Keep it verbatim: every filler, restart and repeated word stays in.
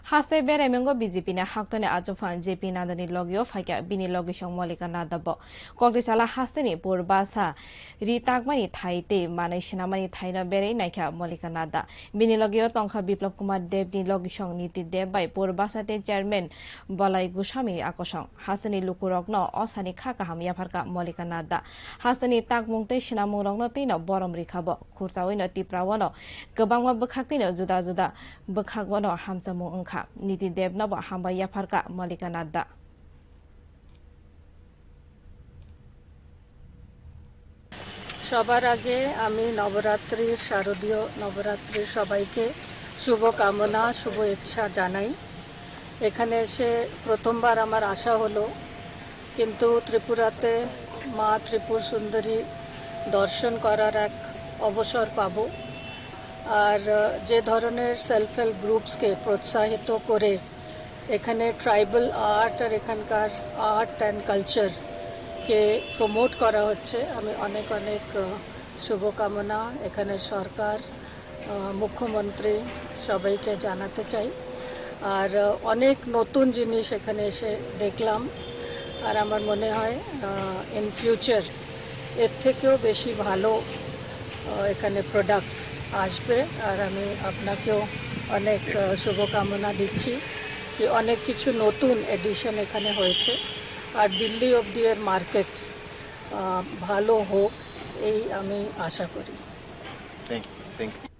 Haste beraimungo B J P ni haktoni achukphang J P Nadda ni logio phaikha bini logisong Malika Nadda bo. Kokdisala hasteni Purbacha ri takmani thai tei manwi swnamani thaino berwi naikha Malika Nadda. Bini logio tongkha Biplab Kumar Deb ni logisong Niti Deb bai Purbacha tei chairman Balai Goswami akosong. Hasteni lukurokno osani kha kaham yapharkha Malika Nadda. Hasteni takmung tei swnamungrokno twino borom rikha bo. Khurchaoino Tiprao no kwbangma bwkhaktwino juda juda bwkhagwno hamjakmung wngkha. Niti Debnobo hambai yapharkha Malika Nadda. সবার আগে আমি নবরাত্রির, শারদীয় নবরাত্রির সবাইকে শুভকামনা, শুভেচ্ছা জানাই। এখানে এসে প্রথমবার আমার আসা হলো, কিন্তু ত্রিপুরাতে মা ত্রিপুর সুন্দরী দর্শন করার এক অবসর পাবো। আর, আহ, যে ধরনের সেলফ হেল্প গ্রুপসকে প্রোৎসাহিত করে এখানে ট্রাইবাল আর্ট আর এখানকার আর্ট অ্যান্ড কালচারকে প্রমোট করা হচ্ছে, আমি অনেক অনেক, আহ, শুভকামনা এখানে সরকার, আহ, মুখ্যমন্ত্রী সবাইকে জানাতে চাই। আর, আহ, অনেক নতুন জিনিস এখানে এসে দেখলাম, আর আমার মনে হয়, আহ, ইন ফিউচার এর থেকেও বেশি ভালো, আহ, এখানে প্রোডাক্টস আসবে। আর আমি আপনাকেও অনেক, আহ, শুভকামনা দিচ্ছি যে অনেক কিছু নতুন এডিশন এখানে হয়েছে। আর দিল্লি অবধি এর মার্কেট, আহ, ভালো হোক, এই আমি আশা করি। Thank you. Thank you.